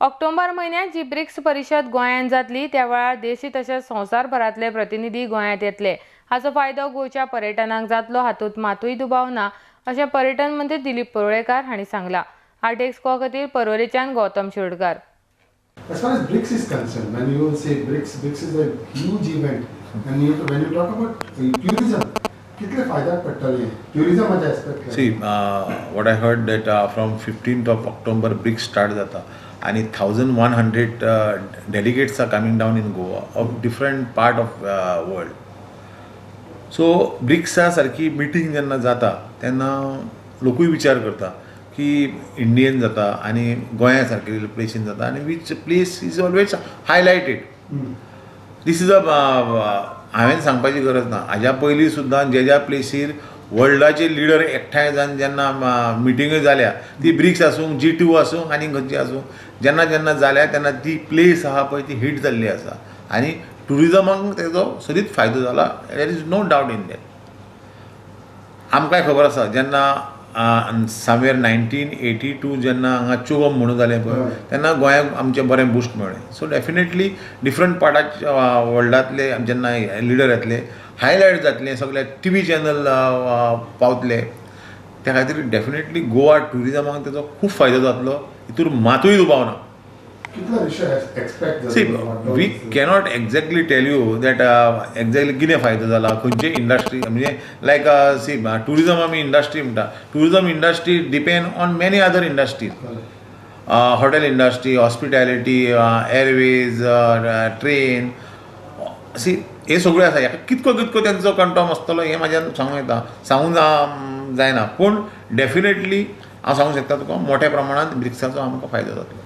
ऑक्टोबर म्हयन्यात जी ब्रिक्स परिशद गोंयांत जातली त्या वेळार देशी तशेंच संवसारभरांतले प्रतिनिधी गोंयांत येतले. हाचो फायदो गोंयच्या पर्यटनाक जातलो हातूंत मातूय दुबाव ना अशें पर्यटन मंत्री दिलीप परुळेकार हांणी सांगलां. आरटीएक्स को खातीर पर्वरेच्यान Gautam Shirodkar. As far as BRICS is concerned, when you say BRICS, BRICS is a huge event, and when you talk about tourism, कितले फायद्याक पडटले ट्युरिझमाच्या aspect? See, what I heard that from 15th of October BRICS start जाता आणि 1100 delegates are coming down in Goa of different part of world. So ब्रिक्सा सारकी meeting जेन्ना जाता तेन्ना लोकूय विचार करता की इंडियन जाता आनी गोंया सारके प्लेसीन जाता आनी which place is always highlighted. This is a हांवें सांगपाची गरज ना. हाज्या पयलीं सुद्दां ज्या ज्या प्लेसीर वर्ल्डाचे लिडर एकठांय जावन जेन्ना मिटिंग्यो जाल्या ती ब्रिक्स आसूं, G2 आसूं आनी खंयची आसूं, जेन्ना जेन्ना जाल्या तेन्ना ती प्लेस आहा पळय ती हीट जाल्ली आसा आनी ट्युरिजमाक तेजो सदींच फायदो जाला. There is no doubt in that. आमकांय खबर आसा जेन्ना समवेर 1982 जेन्ना हांगा चोगम म्हणून जालें पळय तेन्ना गोंयाक आमचें बरें बुस्ट मेळ्ळें. सो डेफिनेटली डिफरंट पार्टाच्या वर्ल्डांतले जेन्ना लिडर येतले, हायलायट जातले, सगळे टीव्ही चॅनल पावतले, त्या खातीर डेफिनेटली गोवा ट्युरिजमाक तेजो खूब फायदो जातलो हितूर मातूय दुबाव ना. कितलो See, we cannot exactly tell you that exactly कितें फायदो जाला खंयचे इंडस्ट्री, म्हणजे लायक सी ट्युरिजम आमी इंडस्ट्री म्हणटा. Tourism industry depend on many other industries, hotel industry, hospitality, airways, train. See हे सगळें आसा. हेका कितको कितको तेंचो कंटॉम आसतलो हें म्हाज्यान सांगूं येता, सांगूंक जायना, पूण डेफिनेटली हांव सांगूंक शकता तुका मोठ्या प्रमाणान ब्रिक्साचो आमकां फायदो जातलो.